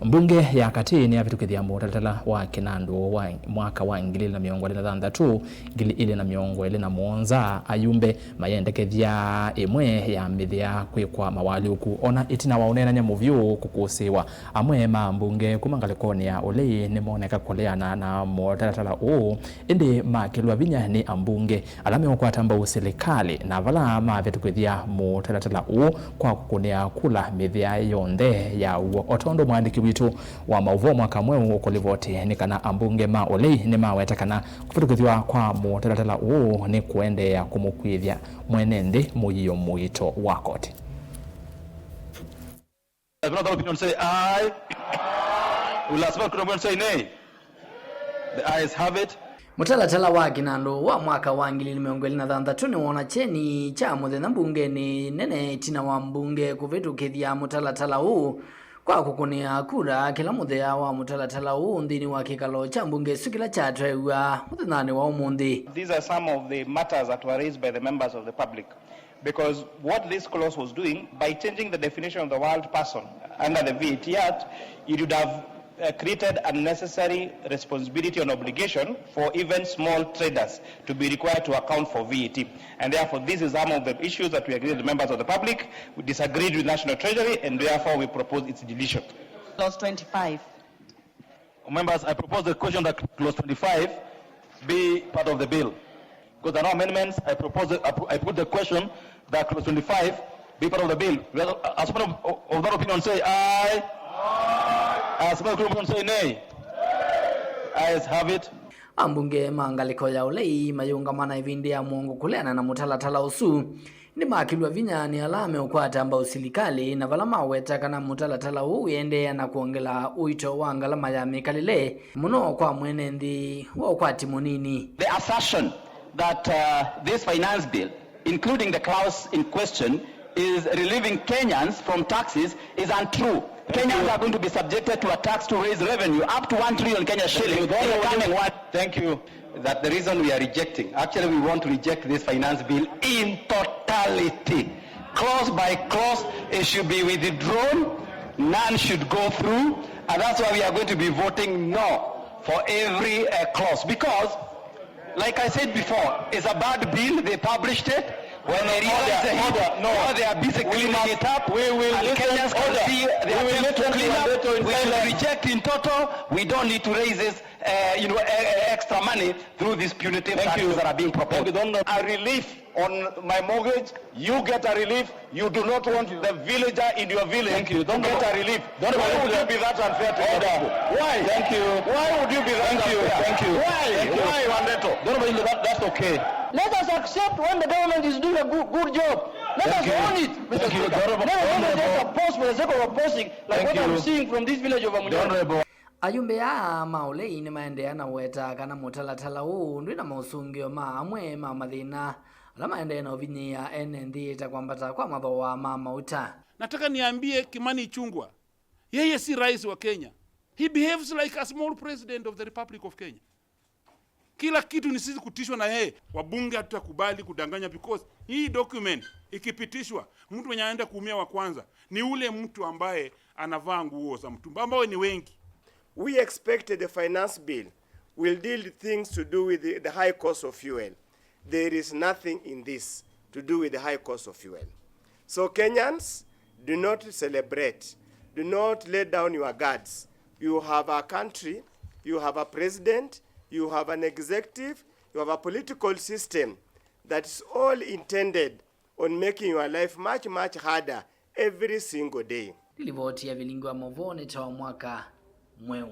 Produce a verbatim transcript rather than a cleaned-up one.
Mbunge ya katĩ nĩyavĩtũkĩthya mũtalatala wa kĩnandũ wa mwaka wa ngili ilĩ na mĩongo ĩlĩ na thanthatũ, ngili ilĩ na mĩongo ĩlĩ na mũonza, ayumbe mayendekethya ĩmwe ya mĩthĩa kwĩkwa mawalyũku. Ona ĩtina wa ũneenany'a mũvyũ kũkũsĩĩwa, amwe ma ambunge kuma ngalĩkonĩ ya ũlei nĩmoneka kũleana na mũtalatala ũũ, ĩndĩ makĩlw'a vinya nĩ ambunge ala meũkwata mbau silikalĩ na vala mavĩtũkĩthya mũtalatala ũũ kwa kũkũnĩa kula mĩthĩa yonthe ya w'o. O tondũ mwandĩki witũ wa maũvoo Mwaka Mweũ ũkũlivoti nĩ kana ambunge ma ũlei nĩmaweta kana kũvĩtũkĩthw'a kwa mũtalatala ũũ nĩ kũendeea kũmũkwĩthya mwene nthĩ mũio mũito wa koti. If not, that opinion say aye. Will I smell good opinion say nay? The ayes have it. Mũtalatala wa kĩnandũ wa mwaka wa ngili ilĩ mĩongo ĩlĩ na thanthatũ nĩwona kyeni kya mũthenya mbungenĩ nene ĩtina wa mbunge kũvĩtũkĩthya mũtalatala ũũ kwa kũkũnĩa kura kĩla mũthea wa mũtalatala ũũ nthĩnĩ wa kĩkalo kya mbunge ĩsu kĩla kyatwaĩw'a mũthenyanĩ wa ũmũnthĩ. These are some of the matters that were raised by the members of the public. Because what this clause was doing, by changing the definition of the word person under the V A T Act, it would have uh, created unnecessary responsibility and obligation for even small traders to be required to account for V A T. And therefore, this is some of the issues that we agreed with members of the public. We disagreed with National Treasury, and therefore we propose its deletion. Clause twenty-five. Members, I propose the question that clause twenty-five be part of the bill. Because there are no amendments, I propose, I pu-, I put the question that clause twenty-five be part of the bill. Well, as many of, of that opinion say aye. As many of that opinion say nay. Ayes have it. Ambunge ma ngalĩko ya ũlei mayũngama na ĩvĩndĩ ya mũongo kũleana na mũtalatala ũsu. Nĩmakĩlw'a vinya nĩ ala meũkwata mbau silikalĩ na vala maweta kana mũtalatala ũũ wĩendeea na kwongela ũito wa ngalama ya mĩkalĩle mũno kwa mwene nthĩ wa ũkwati mũnini. The assertion that uh, this finance bill, including the clause in question, is relieving Kenyans from taxes is untrue. Kenyans are going to be subjected to a tax to raise revenue up to one trillion Kenya shillings in the coming one. Thank you. That the reason we are rejecting, actually, we want to reject this finance bill in totality. Clause by clause, it should be withdrawn, none should go through, and that's why we are going to be voting no for every uh, clause. Because, like I said before, it's a bad bill, they published it. When they realize the heat, now they are busy cleaning it up, and Kenyans can see they are left to clean up. We should reject in total. We don't need to raise this uh, you know, uh, uh, extra money through these punitive taxes that are being proposed. A relief on my mortgage, you get a relief. You do not want the villager in your village to get a relief. Why would you be that unfair to your people? Why? Thank you. Why would you be that unfair? Thank you. Why? Why, Wandeto? Don't worry, that, that's okay. Let us accept when the government is doing a good, good job. Let us own it, Mister Speaker. Never let us just oppose for the sake of opposing, like what I'm seeing from this village of Amunyani. Ayumbe aa ma ũlei nĩmaendeea na ũweta kana mũtalatala ũũ ndwĩ na maũsũngĩo ma amwe ma mathĩna ala maendee na ũvinyĩĩa ene nthĩ ta kwambata kwa mathooa ma mauta. Nataka niambie Kimani Ichung'wah, yeye si rais wa Kenya. He behaves like a small president of the Republic of Kenya. Kila kitu ni sisi kutishwa na yeye. Wabunge hatutakubali kudanganywa because hii document ikipitishwa, mtu mwenye anaenda kuumia wa kwanza ni ule mtu ambaye anavaa nguo za mtumba, ambao ni wengi. We expected the finance bill will deal things to do with the, the high cost of fuel. There is nothing in this to do with the high cost of fuel. So Kenyans, do not celebrate. Do not let down your guards. You have a country, you have a president, you have an executive, you have a political system that is all intended on making your life much, much harder every single day. Nĩ livoti ya Vilingi wa Mauvoo nĩ ta wa Mwaka Mweũ.